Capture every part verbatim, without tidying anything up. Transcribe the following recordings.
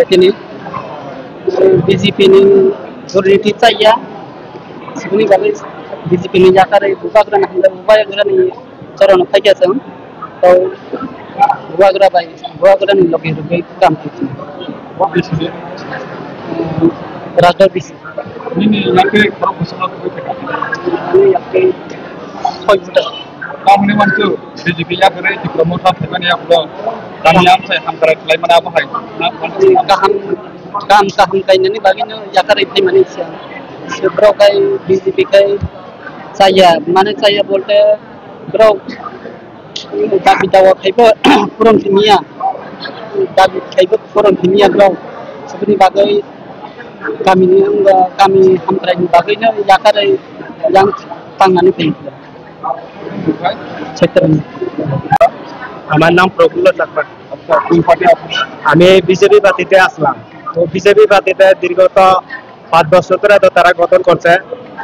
Tini B J P ni durniti chaya, sibini bagwi B J P ni yakarwi bubagrani hamjak, bubagrani chorono phaikya chwng. To bubagra bai, bubagrani logi rwgwi kam khaikha. What B C P? Rajda B C P. Nini yakhe khorok bwswkno tubui phaikha? Ani yakhe soi juta. Tamni manchu B J P yakarwi Tipra Motha phaimani yakulo. Kami amsai hamkrai khlaimani abo hai. Kaham, kaham, kaham kainani bagwino yakarwi phaimani siya. Borok hai B J P khai chaya, mane chaya bolte borok dabi dawa khaibo puron simiya, dabi khaibo puron simiya borok. Sibini bagwi kamini, kami hamkraini bagwino yakarwi yang tangnani phaikha. আমার নাম প্রফুল্ল চাকমা। আচ্ছা, কোন পার্টি আপনি? আমি বিজেপি পার্টিতে আসলাম। তো বিজেপি পার্টিতে দীর্ঘত পাঁচ বছর ধরে তো তারা গঠন করছে,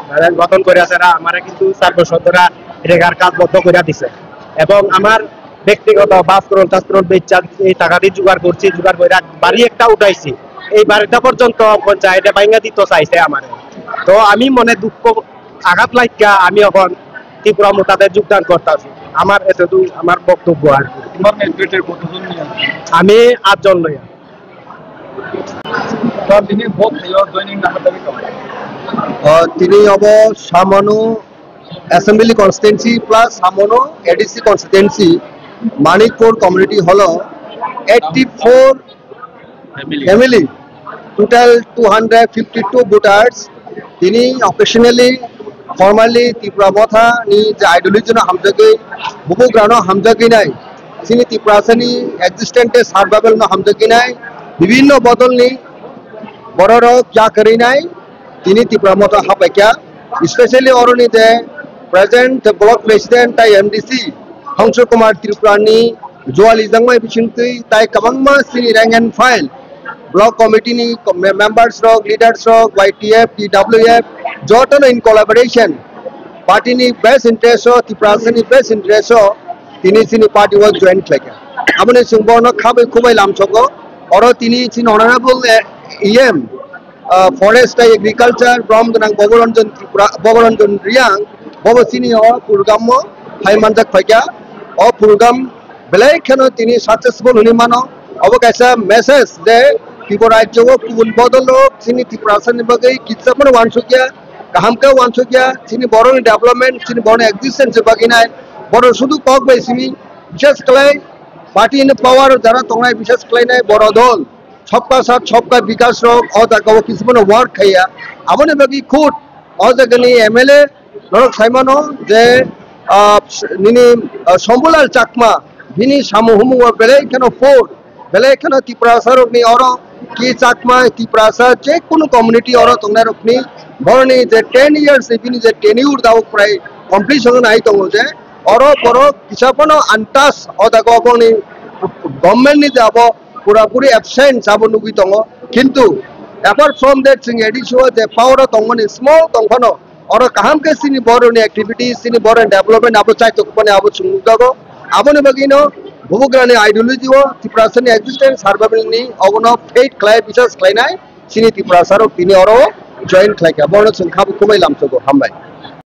তারা গঠন করে আছে, এরা আমারে কিন্তু চার বছর ধরে রেগার কাজ বন্ধ করে দিছে। এবং আমার ব্যক্তিগত বাস করুন, টাস করুন, বেচা এই টাকা দিয়ে জোগাড় করছি, জোগাড় করে বাড়ি একটা উঠাইছি। এই বাড়িটা পর্যন্ত পঞ্চায়েতে ভাঙা দিতে চাইছে আমারে। তো আমি মনে দুঃখ, আঘাত লাগিয়া আমি এখন ত্রিপুরা মোর্চাতে যোগদান করতেছি। আমার এতটুকু আমার বক্তব্য আর কি। তোমার নেতৃত্বে কতজন নিয়ে আছে? আমি আটজন লইয়া। তো তিনি ভোট দিয়ে জয়েনিং নাম্বার দাবি করো। আহ, তিনি অব সামানো assembly constituency plus সামানো A D C constituency, Manikpur community holo eighty four family, total two hundred fifty two voters. Tini occasionally, formally Tipra Motha ni je ideology no hamjagwi, bubugra no hamjagwi nai, chini Tiprasa ni existence survival no hamjagwi nai, bibhinno bodol ni bororok yakarwi nai, tini Tipra Motha hapaikha, especially oroni je present block president tai M D C Hongsu Kumar Tripura ni juali jangmai bisingtwi tai kwbangma chini rank and file, block committee ni com-, members rok, leaders rok, Y T F, T W F, jotono in collaboration party ni best interest o, Tiprasa ni best interest o tini chini party o join khlaikha. Aboni chwng bono khabai khubai lamsogo. Oro tini chini honorable, eh, E M, ah, Forest tei Agriculture, Brahmdonang Bogoranjan Tripura, Bogoranjan Riang, bobo chini o program o hai manjak phaikha. O program belai kheno tini successful hwnwi mano. Obo kaisa message je Tripura rajyo o kubun bodol rok chini Tiprasa ni bagwi kisa phano wansukya, kaham khe wansukya, chini borok ni development, chini borok ni existence ni bagwi nai, borok sudu kok bai simi, bishes khlai party ni power jara tongnai, bishes khlainai borok dol. Sabka saath, sabka bikas rok o jaga o kisa phano work khaiya. Aboni bagwi khud o jaga ni M L A norok saimano je, ah, nini, ah, Shambhulal Chakma, bini samung humung o belai kheno poor, belai kheno Tiprasa rokni oro ki Chakma, Tiprasa je kunu community oro tongnai rokni boroni je ten years ni bini je tenure dao prai completion nai tongo je oro borok kisa phano untouched o jaga o bongni government ni je abo pura puri absent abo nugwi tongo. Kintu apart from that, chwng A D C o je power o tongmani small tongphano, oro kaham khe chini boroni activities, chini boroni development abo chaitok mani abo chwng nukjago. Aboni bagwino bubugrani ideology o Tiprasani existence survival ni obono fight khlai, bisas khlainai chini Tiprasa rok tini oro join khlaikha. Bono chwng khabu khumai lamsogo. Hambai.